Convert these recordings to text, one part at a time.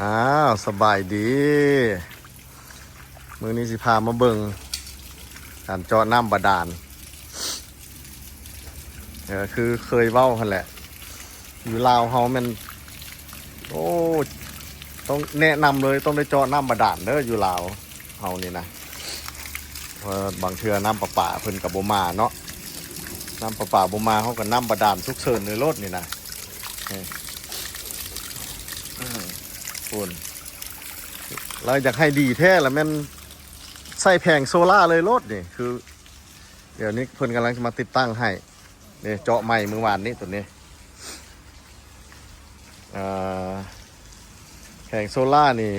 ອ້າວ ສະບາຍດີ. ມື້ນີ້ຊິພາມາເບິ່ງການເຈາະນ້ຳບາດານ. ເອີ ຄືເຄີຍເວົ້າຫັ້ນແຫຼະ ຢູ່ລາວເຮົາແມ່ນ ໂອ້ ຕ້ອງແນະນຳເລີຍ ຕ້ອງໄດ້ເຈາະນ້ຳບາດານເດີ ຢູ່ລາວເຮົານີ້ນະ. ເພາະບາງເທື່ອນ້ຳປະປາເພິ່ນກໍບໍ່ມາເນາະ ນ້ຳປະປາບໍ່ມາ ເຮົາກໍນ້ຳບາດານສຸກເສີນເລີຍໂລດນີ້ນະ. ເອີ ພຸ້ນ ແລ້ວຢາກໃຫ້ດີແທ້ລະແມ່ນໃສ່ແຜງໂຊລາເລີຍໂລດນີ້. ຄືດຽວນີ້ເພິ່ນກຳລັງຈະມາຕິດຕັ້ງໃຫ້ ນີ້ເຈາະໃໝ່ມື້ວານນີ້ໂຕນີ້ ເອີ ແຜງໂຊລານີ້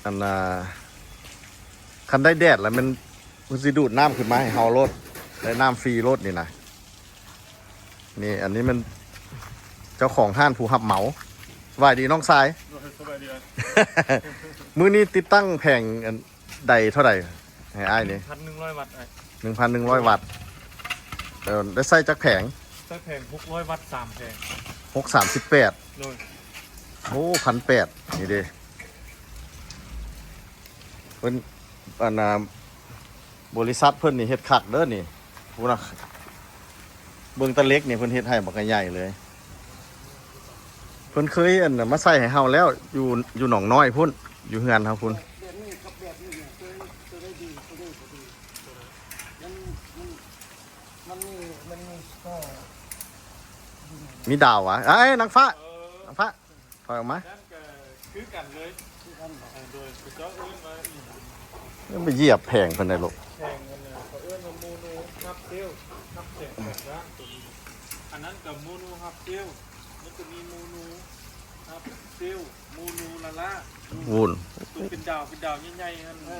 ອັນນ່າ ຄັນໄດ້ແດດລະແມ່ນເພິ່ນຊິດູດນ້ຳຂຶ້ນມາໃຫ້ເຮົາໂລດ ໄດ້ນ້ຳຟຣີໂລດນີ້ນະ. ນີ້ ອັນນີ້ແມ່ນເຈົ້າຂອງຮ້ານຜູ້ຮັບເໝົາ. ສະບາຍດີນ້ອງຊາຍ. ໂດຍ ສະບາຍດີ. ມື້ນີ້ຕິດຕັ້ງແຜງອັນໃດເທົ່າໃດໃຫ້ອ້າຍນີ້? ໜຶ່ງພັນໜຶ່ງຮ້ອຍວັດ ໜຶ່ງພັນໜຶ່ງຮ້ອຍວັດ. ເອີ ໄດ້ໃຊ້ຈັກແຜງ? ໃຊ້ແຜງຫົກຮ້ອຍວັດ ສາມແຜງ ຫົກ ສາມສິບແປດ. ໂດຍ. ໂອ້ ພັນແປດ ນີ້ເດ້ ເພິ່ນ ອັນນ່າ ບໍລິສັດເພິ່ນນີ້ເຮັດຄັກເດີນີ້ ພຸ້ນນະ. ເບິ່ງຕາເຫຼັກນີ້ ເພິ່ນເຮັດໃຫ້ບັກໃຫຍ່ເລີຍ. ເພິ່ນເຄີຍ ອັນນ່າ ມາໃສ່ໃຫ້ເຮົາແລ້ວ ຢູ່ ຢູ່ໜອງນ້ອຍພຸ້ນ ຢູ່ເຮືອນເຮົາພຸ້ນ. ແບບນີ້ກັບແບບນີ້ ໂຕໃດດີ ໂຕໃດບໍ່ດີ? ມັນ ມັນ ມັນມີ ມັນມີ ມີດາວຫວາ? ເອີຍ ນາງຟ້າ ເອີ ນາງຟ້າ ຖອຍອອກມາ. ນັ້ນກໍຄືກັນເລີຍ ຄືກັນບໍ? ເອີ ໂດຍ ເຂົາເຈົ້າເອີ້ນວ່າອີ່ຫຍັງ? ຢ່າໄປຢຽບແຜງເພິ່ນໄດ໋ລູກ. ແຜງອັນນັ້ນເຂົາເອີ້ນວ່າໂມໂນຮັບເຊວ ຮັບແສງສອງດ້ານໂຕນີ້. ອັນນັ້ນກໍໂມໂນຮັບເຊວ ມັນຈະມີໂມໂນຮັບເຊວ ໂມໂນລາລາ ວຸ້ນ ໂຕເປັນດາວ ເປັນດາວໃຫຍ່ໆຫັ້ນ. ເອີ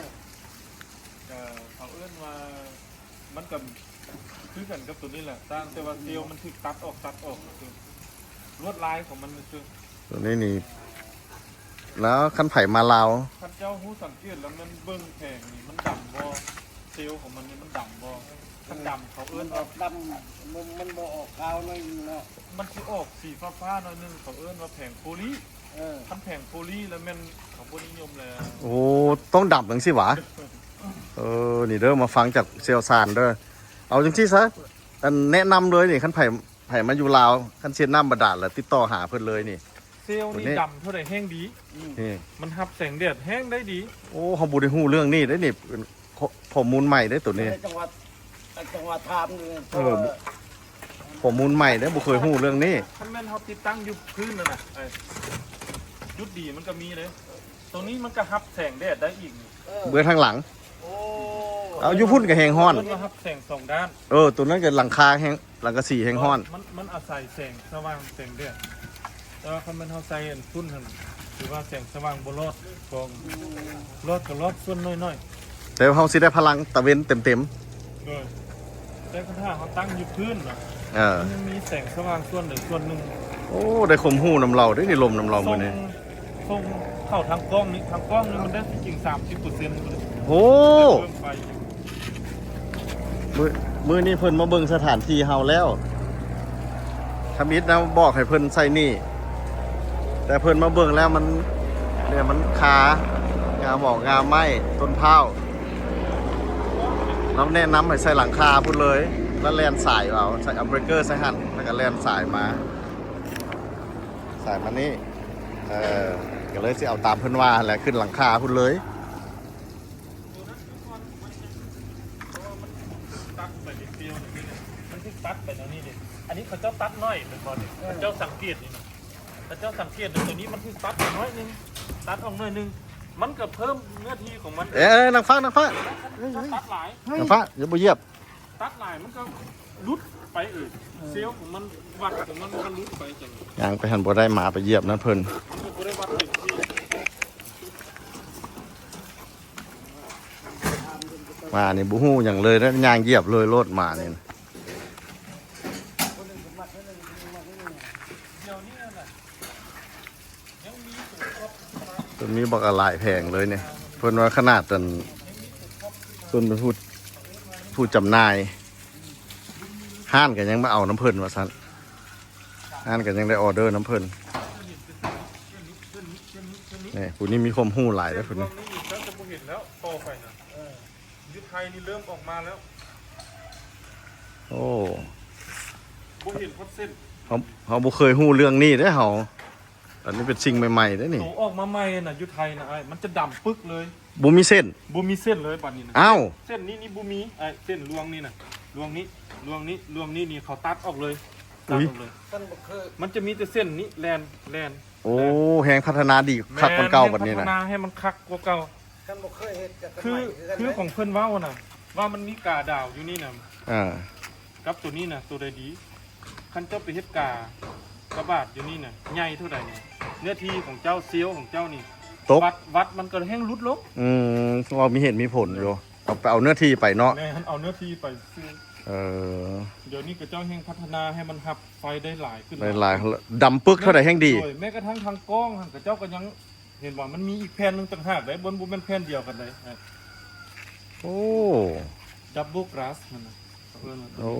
ກໍເຂົາເອີ້ນວ່າ ມັນກໍຄືກັນກັບໂຕນີ້ແຫຼະ ຕ່າງແຕ່ວ່າເຊວມັນຖືກຕັດອອກ ຕັດອອກ ລວດລາຍຂອງມັນຊື່. ໂຕນີ້ນີ້ ແລ້ວຄັນໃຜມາລາວ ຄັນເຈົ້າຮູ້ສັງເກດແລ້ວ ມັນເບິ່ງແຜງນີ້ມັນດຳບໍ່? ເຊວຂອງມັນນີ້ມັນດຳບໍ່? ຄັນດຳເຂົາເອີ້ນວ່າ ມັນອອກດຳ ມັນ ມັນບໍ່ອອກຂາວໜ້ອຍໜຶ່ງເນາະ ມັນຊິອອກສີຟ້າໆໜ້ອຍໜຶ່ງ ເຂົາເອີ້ນວ່າແຜງໂພລີ. ເອີ ຄັນແຜງໂພລີແລ້ວແມ່ນເຂົາບໍ່ນິຍົມແລ້ວ. ໂອ້ ຕ້ອງດຳຈັ່ງຊີ້ຫວາ? ເອີ ນີ້ເດີ ມາຟັງຈາກຊ່ຽວຊານເດີ. ເອົາຈັ່ງຊີ້ຊະ ອັນແນະນຳເລີຍນີ້ ຄັນໃຜ ໃຜມາຢູ່ລາວ ຄັນເຮັດນ້ຳບາດານລະຕິດຕໍ່ຫາເພິ່ນເລີຍນີ້. ເຊວນີ້ດຳເທົ່າໃດແຮງດີ. ອືມ ນີ້ ມັນຮັບແສງແດດແຮງໄດ້ດີ. ໂອ້ ເຮົາບໍ່ໄດ້ຮູ້ເລື່ອງນີ້ເດ້ນີ້ ເປັນຂໍ້ ຂໍ້ມູນໃໝ່ເດ້ໂຕນີ້. ເອີ ຈັ່ງວ່າ ຈັ່ງວ່າຖາມນີ້ ເອີ ຂໍ້ມູນໃໝ່ເດ້ ບໍ່ເຄີຍຮູ້ເລື່ອງນີ້. ຄັນແມ່ນເຮົາຕິດຕັ້ງຢູ່ພື້ນນັ້ນນະ ເອີ ຈຸດດີມັນກໍມີເດ້. ໂຕນີ້ມັນກໍຮັບແສງແດດໄດ້ອີກນີ້ ເອີ ເບື້ອງທາງຫຼັງ. ໂອ້ ເອົາ ຢູ່ພຸ້ນກໍແຮງຮ້ອນ ເພິ່ນວ່າຮັບແສງສອງດ້ານ. ເອີ ໂຕນັ້ນກໍຫຼັງຄາແຮງ ຫຼັງກະສີແຮງຮ້ອນ. ມັນ ມັນອາໄສແສງສະຫວ່າງແສງແດດ ແຕ່ວ່າຄັນແມ່ນເຮົາໃສ່ອັນພຸ້ນຫັ້ນ ຖືວ່າແສງສະຫວ່າງບໍ່ລອດກອງ ລອດກໍລອດສ່ວນໜ້ອຍໆ ແຕ່ວ່າເຮົາຊິໄດ້ພະລັງຕາເວັນເຕັມໆ. ໂດຍ ແຕ່ຄັນຖ້າເຮົາຕັ້ງຢູ່ພື້ນນະ ເອີ ມັນຍັງມີແສງສະຫວ່າງສ່ວນໃດສ່ວນໜຶ່ງ. ໂອ້ ໄດ້ຄວາມຮູ້ນຳລາວເດ້ນີ້ ລົມນຳລາວມື້ນີ້ ສົ່ງເຂົ້າທາງກ້ອງນີ້ ທາງກ້ອງນີ້ມັນໄດ້ທີ່ຈິງສາມສິບເປີເຊັນພຸ້ນ. ໂອ້ ເພີ່ມໄປ. ມື້ ມື້ນີ້ເພິ່ນມາເບິ່ງສະຖານທີ່ເຮົາແລ້ວ ທຳອິດນະບອກໃຫ້ເພິ່ນໃສ່ນີ້ ແຕ່ເພິ່ນມາເບິ່ງແລ້ວມັນ ເນຍ ມັນຄາ ງາໝອກງາໄມ້ ຕົ້ນພ້າວ ລາວແນະນຳໃຫ້ໃສ່ຫຼັງຄາພຸ້ນເລີຍ ລະແລ່ນສາຍເອົາ ໃສ່ອຳເບຣກເກີໃສ່ຫັ້ນ ລະກະແລ່ນສາຍມາ ສາຍມານີ້ ເອີ ກະເລີຍຊິເອົາຕາມເພິ່ນວ່າຫັ້ນແຫຼະ ຂຶ້ນຫຼັງຄາພຸ້ນເລີຍ. ຕັດໄປເປັນເຊວນີ້ ມັນຖືກຕັດໄປແນວນີ້ເດ້. ອັນນີ້ເຂົາເຈົ້າຕັດໜ້ອຍແມ່ນບໍ່ນີ້? ເອີ ເຂົາເຈົ້າສັງເກດນີ້ນະ ເຂົາເຈົ້າສັງເກດໂຕນີ້ມັນຖືກຕັດໄປໜ້ອຍໜຶ່ງ ຕັດອອກໜ້ອຍໜຶ່ງ ມັນກໍເພີ່ມເນື້ອທີ່ຂອງມັນ. ເອີ ນາງຟ້າ ນາງຟ້າ ເອີ ເອີ ຕັດຫຼາຍ ນາງຟ້າ ຢ່າບໍ່ຢຽບ ຕັດຫຼາຍມັນກໍຫຼຸດໄປ ເອີ ເຊວຂອງມັນ ວັດຂອງມັນມັນກໍຫຼຸດໄປຈັ່ງ ຍ່າງໄປຫັ້ນບໍ່ໄດ້ ໝາໄປຢຽບນຳເພິ່ນ. ມັນກໍບໍ່ໄດ້ວັດເຕັມທີ່. ໝານີ້ບໍ່ຮູ້ຫຍັງເລີຍນະ ຍ່າງຢຽບເລີຍໂລດໝານີ້ນະ. ເພິ່ນມີບັກຫຼາຍແຜງເລີຍນີ້ ເພິ່ນວ່າຂະໜາດອັນ ເພິ່ນເປັນຜູ້ ຜູ້ຈຳໜ່າຍ ຮ້ານກໍຍັງມາເອົານຳເພິ່ນວ່າຊັ້ນ ຮ້ານກໍຍັງໄດ້ອໍເດີນຳເພິ່ນ. ນີ້ ຜູ້ນີ້ມີຄວາມຮູ້ຫຼາຍເດ້ ຜູ້ນີ້ ເສັ້ນລວງນີ້ນີ້ ເຈົ້າຈະບໍ່ເຫັນແລ້ວຕໍ່ໄປນະ. ເອີ ຢູ່ໄທນີ້ເລີ່ມອອກມາແລ້ວ. ໂອ້ ບໍ່ເຫັນຮອດເສັ້ນ. ເຮົາ ເຮົາບໍ່ເຄີຍຮູ້ເລື່ອງນີ້ເດ້ເຮົາ. ອັນນີ້ເປັນສິ່ງໃໝ່ໆເດ້ນີ້. ໂຕອອກມາໃໝ່ນະ ຢູ່ໄທນະອ້າຍ ມັນຈະດຳປຶກເລີຍ ບໍ່ມີເສັ້ນ ບໍ່ມີເສັ້ນເລີຍບັດນີ້ນະ. ອ້າວ ເສັ້ນນີ້ນີ້ບໍ່ມີອ້າຍ ເສັ້ນລວງນີ້ນະ ລວງນີ້ ລວງນີ້ ລວງນີ້ນີ້ ເຂົາຕັດອອກເລີຍ ຕັດອອກເລີຍ. ມັນຈະມີແຕ່ເສັ້ນນີ້ແລ່ນ ແລ່ນ. ໂອ້ ແລ່ນ ແຮງພັດທະນາດີຄັກກວ່າເກົ່າບັດນີ້ນະ. ແມ່ນ ແຮງພັດທະນາໃຫ້ມັນຄັກກວ່າເກົ່າ. ຄັນບໍ່ເຄີຍເຮັດກໍ ຄື ຄືຂອງເພິ່ນເວົ້ານະ ວ່າມັນມີກາດາວຢູ່ນີ້ນະ. ອ່າ ກັບໂຕນີ້ນະ ໂຕໃດດີ? ຄັນເຈົ້າໄປເຮັດກາ ກະບາດຢູ່ນີ້ນະ ໃຫຍ່ເທົ່າໃດນີ້ ເນື້ອທີ່ຂອງເຈົ້າ ເຊວຂອງເຈົ້ານີ້ ຕົກ ວັດ ວັດມັນກໍແຮ່ງຫຼຸດລົງ. ອືມ ເວົ້າມີເຫດມີຜົນຢູ່. ເອົາໄປເອົາເນື້ອທີ່ໄປເນາະ. ແມ່ນ ເອົາເນື້ອທີ່ໄປຊື່. ເອີ ດຽວນີ້ຂະເຈົ້າແຮ່ງພັດທະນາໃຫ້ມັນຮັບໄຟໄດ້ຫຼາຍຂຶ້ນ ໄດ້ຫຼາຍ ຫຼາຍ ດຳປຶກເທົ່າໃດແຮ່ງດີ. ໂດຍ ແມ້ກະທັ່ງທາງກ້ອງຫັ້ນ ຂະເຈົ້າກໍຍັງ ເຫັນບໍ່ ມັນມີອີກແຜ່ນໜຶ່ງຕ່າງຫາກໄດ໋ ບໍ່ ບໍ່ແມ່ນແຜ່ນດຽວກັນໄດ໋. ໂອ້ double glass ຫັ້ນນະ ເຂົາເອີ້ນວ່າ. ໂອ້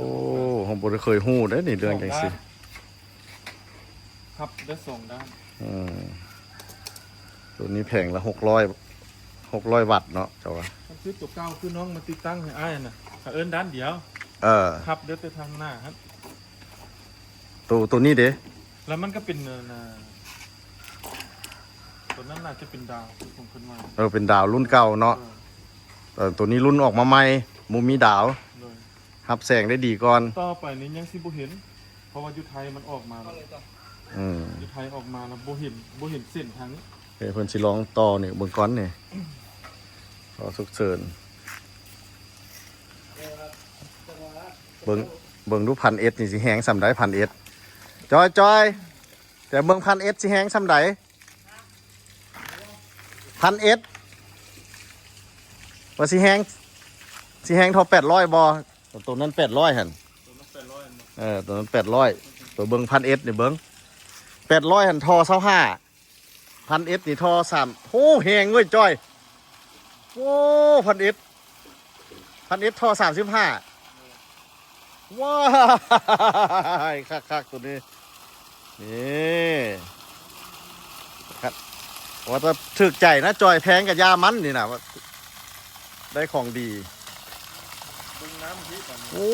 ເຮົາບໍ່ໄດ້ເຄີຍຮູ້ເດ້ນີ້ ເລື່ອງຈັ່ງຊີ້ ສອງດ້ານ ຮັບໄດ້ສອງດ້ານ. ອືມ ໂຕນີ້ແຜງລະຫົກຮ້ອຍ ຫົກຮ້ອຍວັດເນາະ ເຈົ້າວ່າ. ຄັນຄືໂຕເກົ່າ ຄືນ້ອງມາຕິດຕັ້ງໃຫ້ອ້າຍຫັ້ນນະ ເຂົາເອີ້ນດ້ານດຽວ. ເອີ ຮັບໄດ້ແຕ່ທາງໜ້າຫັ້ນ. ໂຕ ໂຕນີ້ເດ? ແລ້ວມັນກໍເປັນ ເອີ ໂຕນັ້ນໜ້າຈະເປັນດາວ ຄືຂອງເພິ່ນວ່າ. ເອີ ເປັນດາວລຸ້ນເກົ່າເນາະ. ເອີ ເອີ ໂຕນີ້ລຸ້ນອອກມາໃໝ່ ບໍ່ມີດາວ. ໂດຍ ຮັບແສງໄດ້ດີກ່ອນ. ຕໍ່ໄປນີ້ຍັງຊິບໍ່ເຫັນ ເພາະວ່າຢູ່ໄທມັນອອກມາແລ້ວ. ອືມ ຢູ່ໄທອອກມາແລ້ວບໍ່ເຫັນ ບໍ່ເຫັນເສັ້ນທາງນີ້. ເອີ ເພິ່ນຊິລອງຕໍ່ນີ້ເບິ່ງກ່ອນນີ້ ຂໍສຸກເສີນ. ເບິ່ງ ເບິ່ງດູ ພັນເອັດ ນີ້ຊິແຮງສ່ຳໃດ ພັນເອັດ. ຈອຍ ຈອຍ ແຕ່ເບິ່ງ ພັນເອັດ ຊິແຮງສ່ຳໃດ ພັນເອັດ ວ່າຊິແຮງ ຊິແຮງທໍ່ແປດຮ້ອຍບໍ່? ໂຕນັ້ນແປດຮ້ອຍຫັ້ນ. ໂຕນັ້ນແປດຮ້ອຍ ເອີ ໂຕນັ້ນແປດຮ້ອຍ. ໂຕເບິ່ງ ພັນເອັດ ນີ້ເບິ່ງ ແປດຮ້ອຍຫັ້ນທໍ່ຊາວຫ້າ. ພັນເອັດ ນີ້ທໍ່ສາມ ໂອ້ ແຮງເວີ້ຍ ຈອຍ. ໂອ້ ພັນເອັດ ພັນເອັດ ທໍ່ສາມສິບຫ້າ. ວ້າຍ ຄັກໆ ໂຕນີ້ ນີ້ ຄັກ ວ່າແຕ່ຖືກໃຈນະ ຈອຍ. ແພງກະຢ່າມັນນີ້ນະ ໄດ້ຂອງດີ. ເບິ່ງນ້ຳພີ້ບາດນີ້ ໂອ້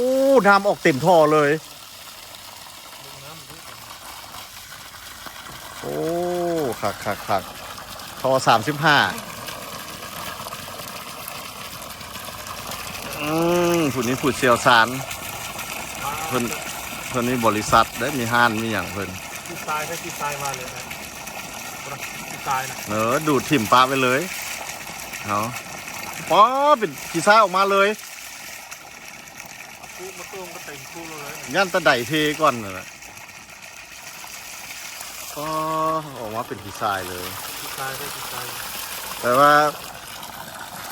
ນ້ຳອອກເຕັມທໍ່ເລີຍ. ເບິ່ງນ້ຳພີ້ບາດນີ້ ໂອ້ ຄັກໆໆ ທໍ່ສາມສິບຫ້າ. ອືມ ຜູ້ນີ້ຜູ້ຊ່ຽວຊານ ເພິ່ນ ເພິ່ນມີບໍລິສັດເດ້ ມີຮ້ານມີຫຍັງເພິ່ນ. ດີໄຊນ໌ ດີໄຊນ໌ມາເລີຍນະ ດີໄຊນ໌ນະ. ເອີ ດູດຖິ້ມປະໄວ້ເລີຍ. ເອົາ ປໍ ເປັນຂີ້ຊາຍອອກມາເລີຍ. ເອົາປູມາໂຕ່ງກໍເຕັມຄູ່ເລີຍ ຢ້ານແຕ່ໃດເທກ່ອນນັ້ນແຫຼະ. ອໍ ອອກມາເປັນຂີ້ຊາຍເລີຍ ຂີ້ຊາຍເລີຍ ຂີ້ຊາຍ. ແຕ່ວ່າ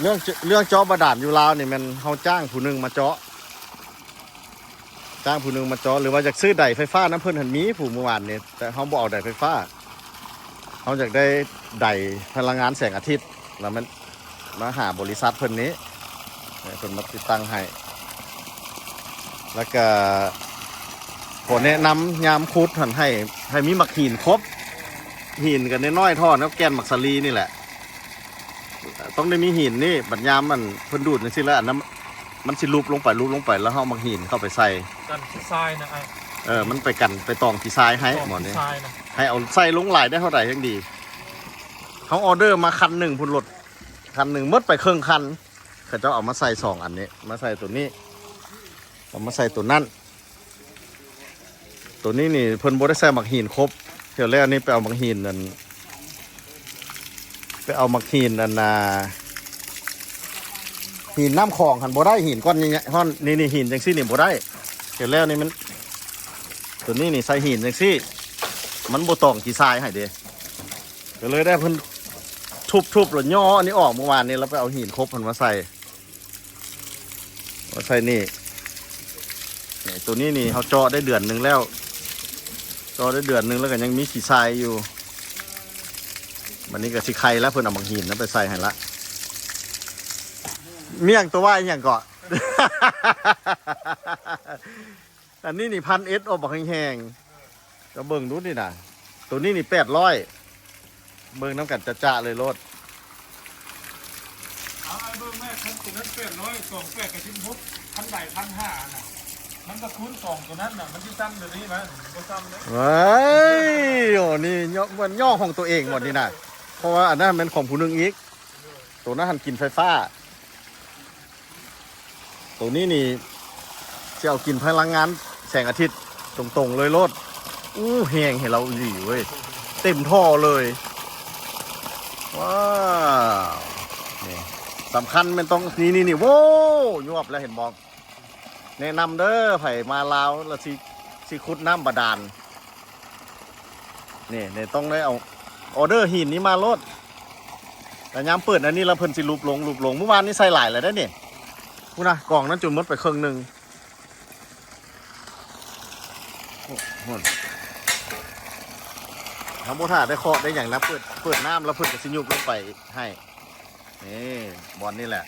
ເລື່ອງ ເລື່ອງເຈາະບາດານຢູ່ລາວນີ້ ແມ່ນເຮົາຈ້າງຜູ້ໜຶ່ງມາເຈາະ ຈ້າງຜູ້ໜຶ່ງມາເຈາະ ຫຼືວ່າຢາກຊື້ໄດໄຟຟ້ານຳເພິ່ນຫັ້ນ ມີຜູ້ມື້ວານນີ້ ແຕ່ເຮົາບໍ່ເອົາໄດໄຟຟ້າ. ເຮົາຢາກໄດ້ໄດພະລັງງານແສງອາທິດ ແລ້ວມັນມາຫາບໍລິສັດເພິ່ນນີ້ ໃຫ້ເພິ່ນມາຕິດຕັ້ງໃຫ້. ແລ້ວກະຂໍແນະນຳ ຍາມຂຸດຫັ້ນ ໃຫ້ ໃຫ້ມີໝາກຫີນຄົບ ຫີນກະນ້ອຍໆ ເທົ່າກັບແກ່ນໝາກສາລີນີ້ແຫຼະ. ຕ້ອງໄດ້ມີຫີນນີ້ ບັດຍາມມັນ ເພິ່ນດູດຈັ່ງຊີ້ແລ້ວ ອັນນັ້ນມັນຊິຫຼຸບລົງໄປ ຫຼຸບລົງໄປ ແລ້ວເຮົາເອົາໝາກຫີນເຂົ້າໄປໃສ່ ກັນຂີ້ຊາຍນະອ້າຍ. ເອີ ມັນໄປກັນ ໄປຕອງຂີ້ຊາຍໃຫ້ໝໍນີ້ ໃຫ້ເອົາໃສ່ລົງຫຼາຍໄດ້ເທົ່າໃດຈັ່ງດີ. ເຮົາອໍເດີມາຄັນໜຶ່ງພຸ້ນ ລົດຄັນໜຶ່ງໝົດໄປເຄິ່ງຄັນ. ເຂົາເຈົ້າເອົາມາໃສ່ສອງອັນນີ້ ມາໃສ່ໂຕນີ້ ເອົາມາໃສ່ໂຕນັ້ນ. ໂຕນີ້ນີ້ເພິ່ນບໍ່ໄດ້ໃສ່ໝາກຫີນຄົບ. ເທື່ອແລ້ວນີ້ໄປເອົາໝາກຫີນອັນ ໄປເອົາໝາກຫີນອັນນ່າ ຫີນນ້ຳຂອງຫັ້ນບໍ່ໄດ້ ຫີນກ້ອນໃຫຍ່ໆ ຮ້ອນ ນີ້ ຫີນຈັ່ງຊີ້ນີ້ບໍ່ໄດ້. ເທື່ອແລ້ວນີ້ມັນ ໂຕນີ້ນີ້ໃສ່ຫີນຈັ່ງຊີ້ ມັນບໍ່ຕອງຂີ້ຊາຍໃຫ້ເດ້. ກໍເລີຍໄດ້ເພິ່ນທຸບໆ ແລ້ວຍໍ້ອັນນີ້ອອກ ມື້ວານນີ້ ແລ້ວໄປເອົາຫີນຄົບຫັ້ນມາໃສ່ ມາໃສ່ນີ້. ນີ້ ໂຕນີ້ນີ້ເຮົາເຈາະໄດ້ເດືອນໜຶ່ງແລ້ວ ເຈາະໄດ້ເດືອນໜຶ່ງແລ້ວກໍຍັງມີຂີ້ຊາຍຢູ່. ບັດນີ້ກໍຊິໄຄແລ້ວ ເພິ່ນເອົາບັກຫີນນັ້ນໄປໃສ່ໃຫ້ລະ. ໝ້ຽງ ຕົວວ່າອີ່ຫຍັງເກາະ? ອັນນີ້ນີ້ ພັນເອັດ ອອກບັກແຮງໆ ເຈົ້າເບິ່ງດູນີ້ນະ. ໂຕນີ້ນີ້ ແປດຮ້ອຍ ເບິ່ງນຳກັນຈະໆເລີຍໂລດ. ເອົາ ອ້າຍເບິ່ງແມ່ ຄັນຕົວນັ້ນແປດຮ້ອຍ ສອງແປດກະສິບຫົກ ຄັນໃດພັນຫ້ານະ ມັນກະຄູນສອງຕົວນັ້ນນະ ມັນຊິຊ້ຳຕົວນີ້ມະ ມັນບໍ່ຊ້ຳເດ້. ເອີຍ ໂອ້ ນີ້ຍໍ້ ມັນຍໍ້ຂອງຕົວເອງບໍ່ນີ້ນະ ເພາະວ່າອັນນັ້ນແມ່ນຂອງຜູ້ໜຶ່ງອີກ ໂຕນັ້ນຫັ້ນກິນໄຟຟ້າ. ໂຕນີ້ນີ້ຊິເອົາກິນພະລັງງານແສງອາທິດຕົງໆເລີຍໂລດ. ອູ້ ແຮງໃຫ້ລາວອີ່ຫຼີເວີຍ ເຕັມທໍ່ເລີຍ. ວ້າວ ນີ້ສຳຄັນແມ່ນຕ້ອງ ນີ້ໆໆ ໂວ້ ຍວບແລ້ວເຫັນບໍ່? ແນະນຳເດີ ໃຜມາລາວລະຊິ ຊິຂຸດນ້ຳບາດານ. ນີ້ ນີ້ຕ້ອງໄດ້ເອົາອໍເດີຫີນນີ້ມາໂລດ ແຕ່ຍາມເປີດອັນນີ້ລະເພິ່ນຊິຫຼຸບລົງ ຫຼຸບລົງ. ມື້ວານນີ້ໃສ່ຫຼາຍແລ້ວເດ້ນີ້ ພຸ້ນນະ ກອງນັ້ນຈົນໝົດໄປເຄິ່ງໜຶ່ງ. ໂອ້ໂຫ ເຮົາບໍ່ຖ້າໄດ້ເຄາະໄດ້ຫຍັງນະ ເປີດ ເປີດນ້ຳລະເພິ່ນກະຊິຍຸບລົງໄປໃຫ້. ນີ້ບ່ອນນີ້ແຫຼະ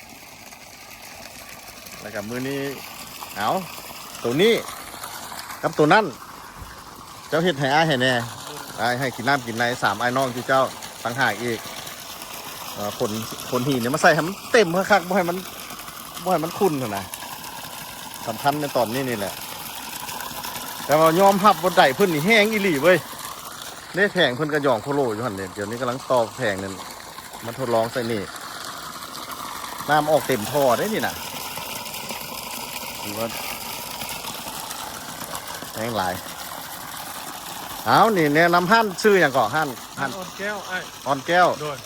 ແລ້ວກະມື້ນີ້ ເອົາ ໂຕນີ້ກັບໂຕນັ້ນ ເຈົ້າເຮັດໃຫ້ອ້າຍໃຫ້ແດ່ ອ້າຍໃຫ້ກິນນ້ຳກິນໃນ ສາມອ້າຍນ້ອງຈຸເຈົ້າ ຕ່າງຫາກອີກ. ເອີ ຂົນ ຂົນຫີນນີ້ມາໃສ່ໃຫ້ມັນເຕັມຄັກໆ ບໍ່ໃຫ້ມັນ ບໍ່ໃຫ້ມັນຂຸ່ນຫັ້ນນະ ສຳຄັນໃນຕອນນີ້ນີ້ແຫຼະ. ແຕ່ວ່າຍອມຮັບວ່າໄດເພິ່ນນີ້ແຮງອີ່ຫຼີເວີຍ ເດ້ ແຜງເພິ່ນກະຢອງໂຄໂລຢູ່ຫັ້ນເດ້. ດຽວນີ້ກຳລັງຕໍ່ແຜງນັ້ນ ມາທົດລອງໃສ່ນີ້ ນ້ຳອອກເຕັມທໍ່ເດ້ນີ້ນະ ຖືວ່າແຮງຫຼາຍ. ເອົາ ນີ້ແນະນຳຮ້ານ ຊື່ຫຍັງເກາະ? ຮ້ານ ຮ້ານ ຮ້ານອ່ອນແກ້ວອ້າຍ ອ່ອນແກ້ວ ໂດຍ.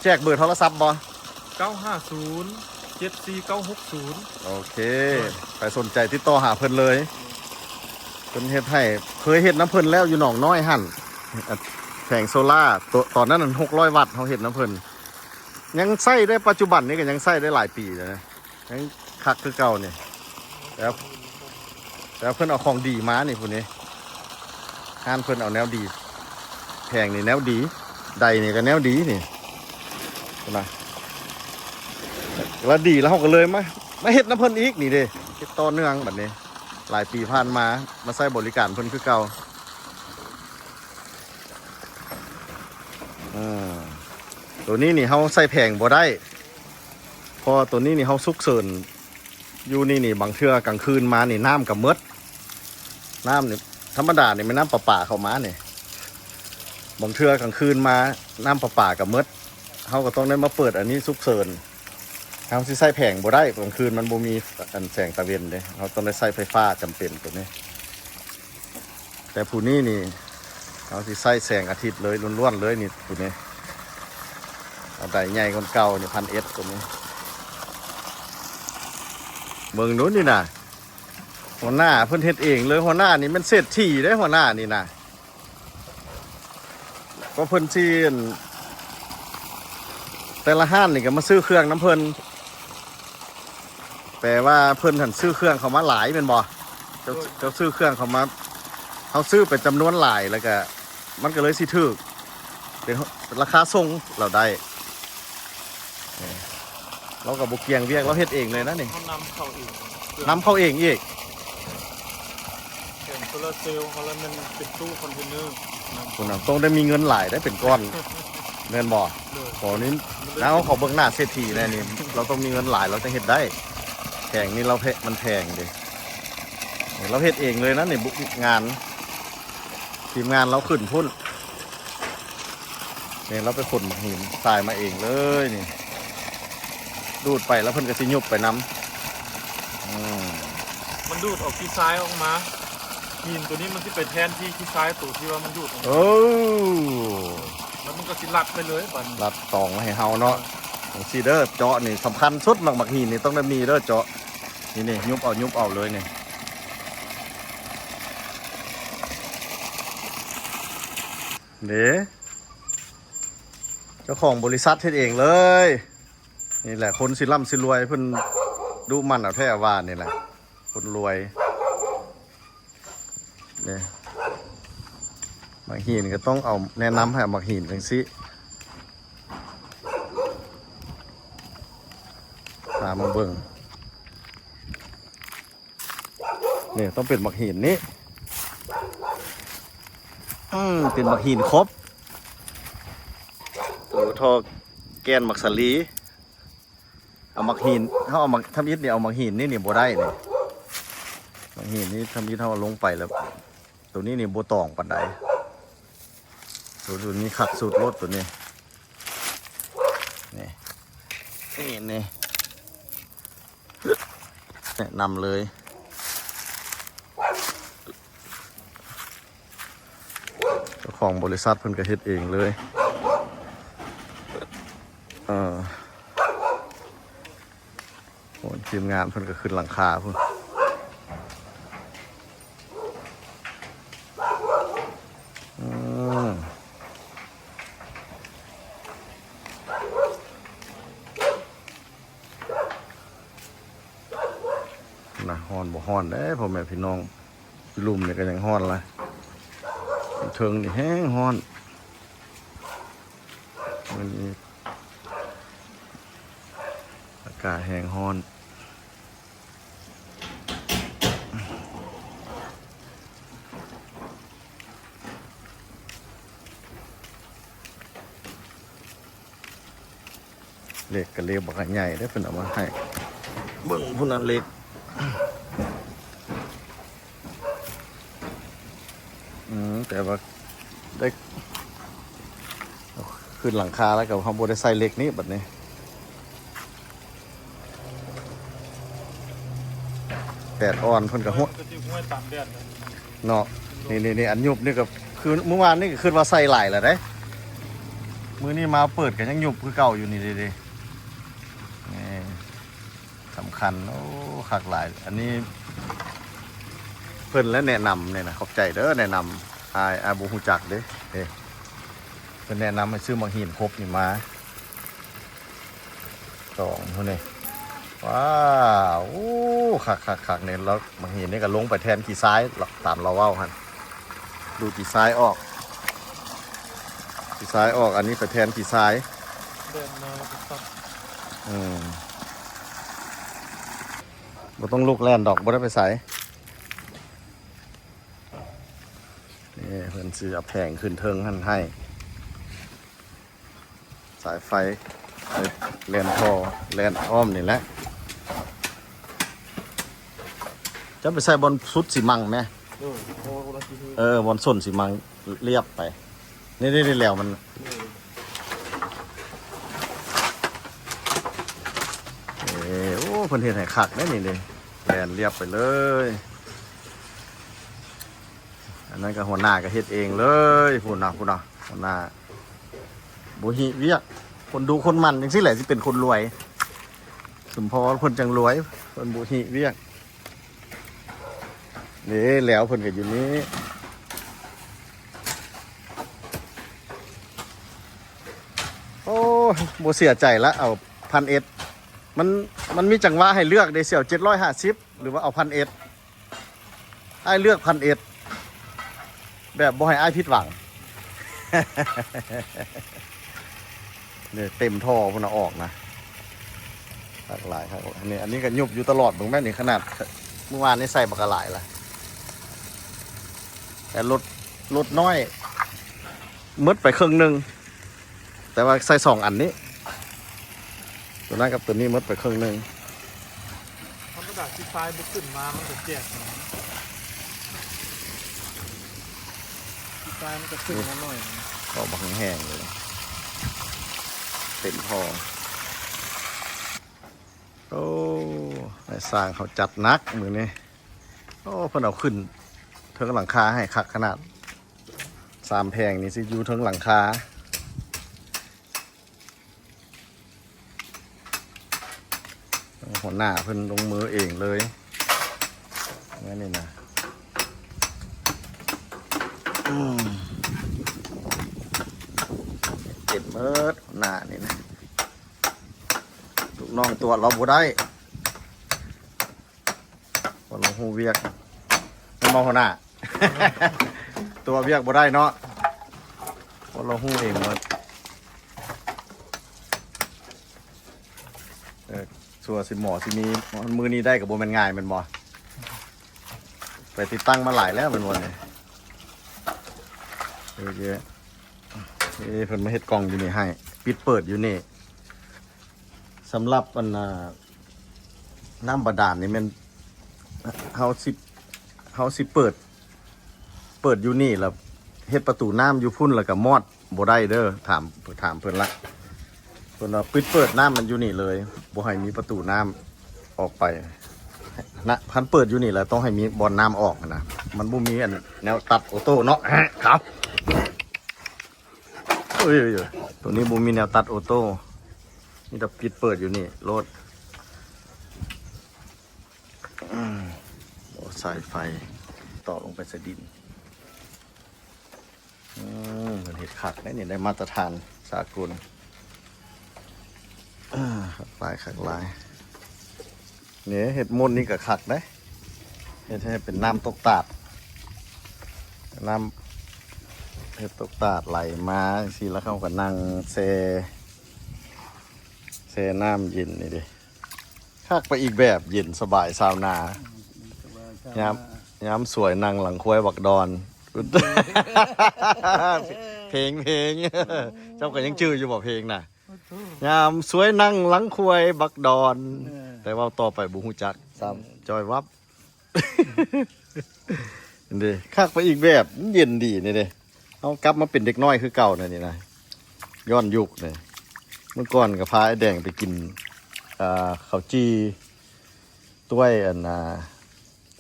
ແຈກເບີໂທລະສັບບໍ່? ເກົ້າຫ້າສູນ ເຈັດສີ່ເກົ້າຫົກສູນ. ໂອເຄ ໂດຍ ໃຜສົນໃຈຕິດຕໍ່ຫາເພິ່ນເລີຍ ເພິ່ນເຮັດໃຫ້ ເຄີຍເຮັດນຳເພິ່ນແລ້ວຢູ່ໜອງນ້ອຍຫັ້ນ ແຜງໂຊລາ ໂຕ ຕອນນັ້ນຫົກຮ້ອຍວັດ ເຮົາເຮັດນຳເພິ່ນ ຍັງໃຊ້ໄດ້ ປັດຈຸບັນນີ້ກະຍັງໃຊ້ໄດ້ຫຼາຍປີແລ້ວນະ ຍັງຄັກຄືເກົ່ານີ້. ແລ້ວ ແລ້ວເພິ່ນເອົາຂອງດີມານີ້ ຜູ້ນີ້ ຮ້ານເພິ່ນເອົາແນວດີ ແຜງນີ້ແນວດີ ໄດນີ້ກະແນວດີນີ້ ພຸ້ນນະ ລະດີ ລະເຮົາກະເລີຍມາ ມາເຮັດນຳເພິ່ນອີກນີ້ເດ້ ເຮັດຕໍ່ເນື່ອງບັດນີ້ ຫຼາຍປີຜ່ານມາ ມາໃຊ້ບໍລິການເພິ່ນຄືເກົ່າ. ອືມ ໂຕນີ້ນີ້ເຮົາໃສ່ແຜງບໍ່ໄດ້ ເພາະວ່າໂຕນີ້ນີ້ເຮົາສຸກເສີນ ຢູ່ນີ້ນີ້ ບາງເທື່ອກາງຄືນມານີ້ນ້ຳກະໝົດ ນ້ຳນີ້ ທຳມະດານີ້ແມ່ນນ້ຳປະປາເຂົ້າມານີ້ ບາງເທື່ອກາງຄືນມານ້ຳປະປາກະໝົດ ເຮົາກະຕ້ອງໄດ້ມາເປີດອັນນີ້ສຸກເສີນ. ເຮົາຊິໃສ່ແຜງບໍ່ໄດ້ ກາງຄືນມັນບໍ່ມີອັນແສງຕາເວັນເດ້ ເຮົາຕ້ອງໄດ້ໃຊ້ໄຟຟ້າຈຳເປັນໂຕນີ້. ແຕ່ຜູ້ນີ້ນີ້ ເຮົາຊິໃຊ້ແສງອາທິດເລີຍ ລ້ວນໆເລີຍນີ້ ຜູ້ນີ້ ເອົາໄດໃຫຍ່ກວ່າເກົ່ານີ້ ພັນເອັດໂຕນີ້. ເບິ່ງດູນີ້ນະ ຫົວໜ້າເພິ່ນເຮັດເອງເລີຍ ຫົວໜ້ານີ້ແມ່ນເສດຖີເດ້ ຫົວໜ້ານີ້ນະ. ກະເພິ່ນຊິ ແຕ່ລະຮ້ານນີ້ກະມາຊື້ເຄື່ອງນຳເພິ່ນ ແປວ່າເພິ່ນຫັ້ນຊື້ເຄື່ອງເຂົ້າມາຫຼາຍແມ່ນບໍ່? ເຈົ້າ ເຈົ້າຊື້ເຄື່ອງເຂົ້າມາ ເຮົາຊື້ໄປຈຳນວນຫຼາຍ ແລ້ວກະມັນກະເລີຍຊິຖືກ ເປັນລາຄາສົ່ງລາວໄດ້. ເອີ ລາວກະບໍ່ກ່ຽງວຽກ ລາວເຮັດເອງເລີຍນະນີ້ ເຮົານຳເຂົ້າເອງ ນຳເຂົ້າເອງອີກ ແຜງໂຊລາເຊວເຮົາລະແມ່ນເປັນຕູ້ຄອນເທນເນີພຸ້ນນະ ຕ້ອງໄດ້ມີເງິນຫຼາຍໄດ້ເປັນກ້ອນ ແມ່ນບໍ່? ໂດຍ ຂໍນີ້ ນະ ເຮົາຂໍເບິ່ງໜ້າເສດຖີແດ່ນີ້ ລາວຕ້ອງມີເງິນຫຼາຍລາວຈັ່ງເຮັດໄດ້ ແຜງນີ້ລາວແພ ມັນແພງເດ້ ລາວເຮັດເອງເລີຍນະນີ້ ບຸກງານ ທີມງານລາວຂຶ້ນພຸ້ນ ນີ້ລາວໄປຂົນຫີນຊາຍມາເອງເລີຍນີ້ ດູດໄປລະເພິ່ນກະຊິຍຸບໄປນຳ. ອືມ ມັນດູດເອົາຂີ້ຊາຍອອກມາ ຫີນໂຕນີ້ມັນຊິໄປແທນທີ່ຂີ້ຊາຍໂຕທີ່ວ່າມັນດູດອອກມາ ເອີ ລະມັນກະຊິລັດໄປເລີຍບາດນີ້ ລັດຕອງໄວ້ໃຫ້ເຮົາເນາະ. ຈັ່ງຊີ້ເດີ ເຈາະນີ້ສຳຄັນສຸດ ໝາກ ໝາກຫີນນີ້ຕ້ອງໄດ້ມີເດີ ເຈາະ ນີ້ໆ ຍຸບເອົາ ຍຸບເອົາເລີຍນີ້. ເດ້ ເຈົ້າຂອງບໍລິສັດເຮັດເອງເລີຍ ນີ້ແຫຼະ ຄົນຊິລ່ຳຊິລວຍ ເພິ່ນດຸໝັ່ນເອົາແທ້ເອົາວ່ານີ້ແຫຼະ ຄົນລວຍເດ້. ໝາກຫີນກະຕ້ອງເອົາ ແນະນຳໃຫ້ເອົາໝາກຫີນຈັ່ງຊີ້ ພາມາເບິ່ງ. ນີ້ຕ້ອງເປັນໝາກຫີນນີ້ ອືມ ເປັນໝາກຫີນຄົບ ໂອ້ ທໍ່ແກ່ນໝາກສາລີ ເອົາໝາກຫີນ ເຮົາເອົາໝາກ ທຳອິດນີ້ເອົາໝາກຫີນນີ້ ນີ້ບໍ່ໄດ້ນີ້ ໝາກຫີນນີ້ທຳອິດເຮົາເອົາລົງໄປແລ້ວ ໂຕນີ້ນີ້ບໍ່ຕອງປານໃດ ໂຕ ໂຕນີ້ຄັກສຸດໂລດໂຕນີ້ ນີ້ ນີ້ ນີ້ ແນະນຳເລີຍ ເຈົ້າຂອງບໍລິສັດເພິ່ນກໍເຮັດເອງເລີຍ ເອີ ໂອ້ ທີມງານເພິ່ນກໍຂຶ້ນຫຼັງຄາພຸ້ນ ອືມ. ນະ ຮ້ອນບໍ່ຮ້ອນເດ້ພໍ່ແມ່ພີ່ນ້ອງ ຢູ່ລຸ່ມນີ້ກໍຍັງຮ້ອນລະ ຢູ່ເທິງນີ້ແຮງຮ້ອນ ມື້ນີ້ອາກາດແຮງຮ້ອນ. ເຫຼັກກໍເຫຼັກບັກໃຫຍ່ເດ້ ເພິ່ນເອົາມາໃຫ້ ເບິ່ງພຸ້ນນະ ເຫຼັກ ອືມ ແຕ່ວ່າໄດ້ຂຶ້ນຫຼັງຄາແລ້ວກໍເຮົາບໍ່ໄດ້ໃສ່ເຫຼັກນີ້ບັດນີ້ ແດດອ່ອນເພິ່ນກໍຫົວ ກໍຊິຫົວຕາມແດດແຫຼະ ເນາະ ນີ້ໆໆ ອັນຍຸບນີ້ກໍຄືມື້ວານນີ້ກໍຄິດວ່າໃສ່ຫຼາຍແລ້ວເດ້ ມື້ນີ້ມາເປີດກໍຍັງຍຸບຄືເກົ່າຢູ່ນີ້ເດ້ ນີ້ສຳຄັນ ໂອ້ ຄັກຫຼາຍ ອັນນີ້ເພິ່ນແຫຼະແນະນຳນີ້ນະ ຂອບໃຈເດີແນະນຳ ອ້າຍ ອ້າຍບໍ່ຮູ້ຈັກເດ້ ເດ້ ເພິ່ນແນະນຳໃຫ້ຊື້ໝາກຫີນຄົບນີ້ມາ ສອງພຸ້ນເດ້ ວ້າວ ໂອ້ ຄັກໆໆ ນີ້ ແລ້ວໝາກຫີນນີ້ກໍລົງໄປແທນຂີ້ຊາຍ ຕາມລາວເວົ້າຫັ້ນ ດູດຂີ້ຊາຍອອກ ຂີ້ຊາຍອອກ ອັນນີ້ໄປແທນຂີ້ຊາຍ ແລ່ນມາແລ້ວກໍຕັດ ອືມ ບໍ່ຕ້ອງລຸກແລ່ນດອກ ບໍ່ໄດ້ໄປໃສ ນີ້ເພິ່ນຊິເອົາແຜງຂຶ້ນເທິງຫັ້ນໃຫ້ ສາຍໄຟ ແລ່ນທໍ່ ແລ່ນອ້ອມນີ້ແຫຼະ ຈະໄປໃສ່ບ່ອນສຸດຊິມັງແມ ໂດຍ ເພາະວ່າຄົນລະທີ່ ເອີ ບ່ອນສົ້ນຊິມັງລຽບໄປ ນີ້ໆໆ ແລ້ວມັນ ໂດຍ ເອີ ໂອ້ ເພິ່ນເຮັດໃຫ້ຄັກເດ້ນີ້ເດ້ ແລ່ນລຽບໄປເລີຍ ອັນນັ້ນກໍຫົວໜ້າກໍເຮັດເອງເລີຍ ພຸ້ນນະ ພຸ້ນນະ ຫົວໜ້າ ບໍ່ຫິວຽກ ຄົນດຸຄົນໝັ່ນຈັ່ງຊີ້ແຫຼະ ຊິເປັນຄົນລວຍ ສົມພໍເພິ່ນຈັ່ງລວຍ ເພິ່ນບໍ່ຫິວຽກ ເດ້ ແລ້ວເພິ່ນກໍຢູ່ນີ້ ໂອ້ຍ ບໍ່ເສຍໃຈລະ ເອົາພັນເອັດ ມັນ ມັນມີຈັງຫວະໃຫ້ເລືອກເດ້ ຊິເອົາເຈັດຮ້ອຍຫ້າສິບ ຫຼືວ່າເອົາພັນເອັດ ອ້າຍເລືອກພັນເອັດ ແບບບໍ່ໃຫ້ອ້າຍຜິດຫວັງ ນີ້ເຕັມທໍ່ພຸ້ນນະ ອອກນະ ຄັກຫຼາຍຄັກ ນີ້ ອັນນີ້ກໍຍຸບຢູ່ຕະຫຼອດ ເບິ່ງແມ່ນນີ້ ຂະໜາດມື້ວານນີ້ໃສ່ບັກຫຼາຍລະ ແຕ່ລົດ ລົດນ້ອຍ ໝົດໄປເຄິ່ງໜຶ່ງ ແຕ່ວ່າໃສ່ສອງອັນນີ້ ຕົວນັ້ນກັບຕົວນີ້ໝົດໄປເຄິ່ງໜຶ່ງ ທຳມະດາຂີ້ຊາຍບໍ່ຂຶ້ນມາ ມັນກໍແຈກ ຂີ້ຊາຍມັນກໍຂຶ້ນມາໜ້ອຍໜຶ່ງ ອອກມາແຮງໆເລີຍ ເຕັມທໍ່ ໂອ້ ນາຍຊ່າງເຮົາຈັດໜັກມື້ນີ້ ໂອ້ ເພິ່ນເອົາຂຶ້ນເທິງຫຼັງຄາໃຫ້ຄັກຂະໜາດ ສາມແຜງນີ້ຊິຢູ່ເທິງຫຼັງຄາ ຫົວໜ້າເພິ່ນລົງມືເອງເລີຍ ແມ່ນນີ້ນະ ອືມ ເຕັມເໝິດ ຫົວໜ້ານີ້ນະ ລູກນ້ອງຕົວະລາວບໍ່ໄດ້ ເພາະລາວຮູ້ວຽກ ແມ່ນບໍ່ຫົວໜ້າ? ຕົວະວຽກບໍ່ໄດ້ເນາະ ເພາະລາວຮູ້ເອງໝົດ ເອີ ຊົ່ວຊິໝໍຊິມີ ມື້ນີ້ໄດ້ກໍບໍ່ແມ່ນງ່າຍແມ່ນບໍ່? ໄປຕິດຕັ້ງມາຫຼາຍແລ້ວແມ່ນບໍ່ນີ້? ເອີ ເອີ. ນີ້ເພິ່ນມາເຮັດກ່ອງຢູ່ນີ້ໃຫ້ ປິດເປີດຢູ່ນີ້. ສຳລັບອັນນ່າ ນ້ຳບາດານນີ້ແມ່ນ ເຮົາຊິ ເຮົາຊິເປີດ ເປີດຢູ່ນີ້ ແລ້ວເຮັດປະຕູນ້ຳຢູ່ພຸ້ນ ແລ້ວກໍມອດບໍ່ໄດ້ເດີ. ຖາມ ຖາມເພິ່ນລະ ເພິ່ນວ່າປິດເປີດນ້ຳມັນຢູ່ນີ້ເລີຍ ບໍ່ໃຫ້ມີປະຕູນ້ຳອອກໄປນະ. ຄັນເປີດຢູ່ນີ້ແລ້ວ ຕ້ອງໃຫ້ມີບ່ອນນ້ຳອອກນະ. ມັນບໍ່ມີອັນແນວຕັດໂອໂຕ້ເນາະ ຄັບ. ເອີຍ ໂຕນີ້ບໍ່ມີແນວຕັດໂອໂຕ້ ມີແຕ່ປິດເປີດຢູ່ນີ້ໂລດ. ອືມ ໂອ້ ສາຍໄຟຕໍ່ລົງໄປໃສ່ດິນ. ອືມ ເພິ່ນເຮັດຄັກເດ້ນີ້ ໄດ້ມາດຕະຖານສາກົນ. ອາ ຄັກຫຼາຍ ຄັກຫຼາຍ. ນີ້ເຮັດມົນນີ້ກໍຄັກເດ້ ເຮັດໃຫ້ເປັນນ້ຳຕົກຕາດ ນ້ຳເຮັດຕົກຕາດໄຫຼມາຈັ່ງຊີ້ ແລ້ວເຮົາກໍນັ່ງແຊ່ ແຊ່ນ້ຳເຢັນນີ້ເດ້. ຄັກໄປອີກແບບ ເຢັນສະບາຍຊາວນາ. ອືມ ຍາມ ຍາມສວຍນັ່ງຫຼັງຄວາຍບັກດອນ. ເພງ ເພງ ເຈົ້າກໍຍັງຈື່ຢູ່ບໍ່ເພງນະ? ຍາມສວຍນັ່ງຫຼັງຄວາຍບັກດອນ. ເອີ ແຕ່ເວົ້າຕໍ່ໄປບໍ່ຮູ້ຈັກຊ້ຳ ເອີ ຈ່ອຍວັບ. ນີ້ເດ້ ຄັກໄປອີກແບບ ມັນເຢັນດີນີ້ເດ້. ເຮົາກັບມາເປັນເດັກນ້ອຍຄືເກົ່ານະນີ້ນະ ຍ້ອນຍຸກເດ້. ເມື່ອກ່ອນກໍພາອ້າຍແດງໄປກິນ ອ່າ ເຂົ້າຈີ່ ຕ້ວຍອັນນ່າ